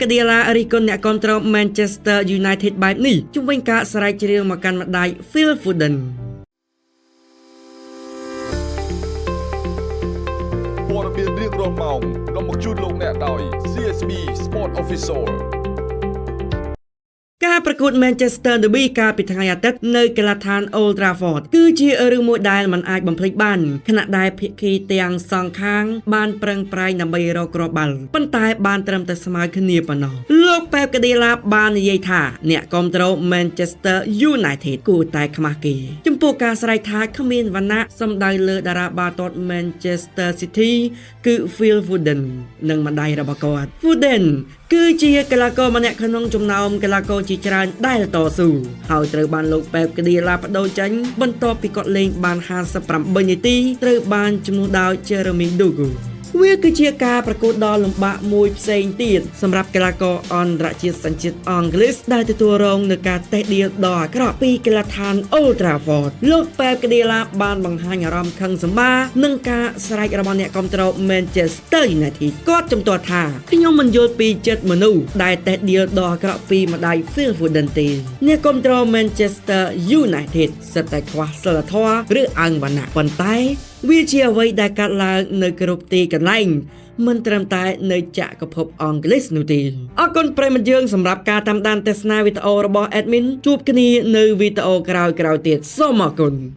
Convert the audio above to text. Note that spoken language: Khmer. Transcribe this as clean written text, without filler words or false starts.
កាឌីឡារិះគន់អ្នកគាំទ្រ Manchester United បែបនេះជុំវិញការស្រែកច្រៀងមកកាន់ម្ដាយ Phil Foden។ ព័ត៌មានរៀងរាល់ម៉ោងនាំមកជូនលោកអ្នកដោយ CSB Sport Official។ ការប្រកួត Manchester Derby កាលពីថ្ងៃអាទិត្យនៅកីឡដ្ឋាន Old Trafford គឺជារឿងមួយដែលមិនអាចបំភ្លេចបានខណៈដែលភាគីទាំងសងខាងបានប្រឹងប្រែងដើម្បីរកគ្រាប់បាល់ប៉ុន្តែបានត្រឹមតែស្មើគ្នាប៉ុណ្ណោះលោក Pep Guardiola បាននិយាយថាអ្នកគាំទ្រ Manchester United គួរតែខ្មាស់គេចំពោះការស្រែកថាគ្មានវណ្ណៈសំដៅលើតារាបាល់ទាត់ Manchester City គឺ Phil Foden និងម្ដាយរបស់គាត់។ Foden គឺជាកីឡាករម្នាក់ក្នុងចំណោមកីឡាករជាច្រើនដែលតស៊ូហើយត្រូវបានលោកប៉ែបក្ឌីឡាបដូរចេញបន្ទាប់ពីគាត់លេងបាន58នាទីត្រូវបានជំនួសដោយ Jeremy Doku។ វាគឺជាការប្រកួតដ៏លំបាកមួយផ្សេងទៀតសម្រាប់កីឡាករអន្តរជាតិសញ្ជាតិអង់គ្លេសដែលទទួលរងនឹងការតេះដៀលដ៏អាក្រក់ពីកីឡដ្ឋាន Old Trafford។ លោកប៉ែបក្ឌីឡាបានបង្ហាញអារម្មណ៍ខឹងសម្បានឹងការស្រែករបស់អ្នកគាំទ្រ Manchester United។ គាត់ជំទាស់ថាខ្ញុំមិនយល់ពីចិត្តមនុស្សដែលតេះដៀលដ៏អាក្រក់ពីម្ដាយ Phil Foden ទេ។អ្នកគាំទ្រ Manchester United សិតតែខ្វះសីលធម៌ឬអើងវណ្ណៈប៉ុន្តែវាជាអ្វីដែលកើតឡើងនៅគ្រប់ទីកន្លែងមិនត្រឹមតែនៅចក្រភពអង់គ្លេសនោះទេ។អរគុណប្រិយមិត្តយើងសម្រាប់ការតាមដានទស្សនាវីដេអូរបស់ admin។ ជួបគ្នានៅវីដេអូក្រោយៗទៀតសូមអរគុណ។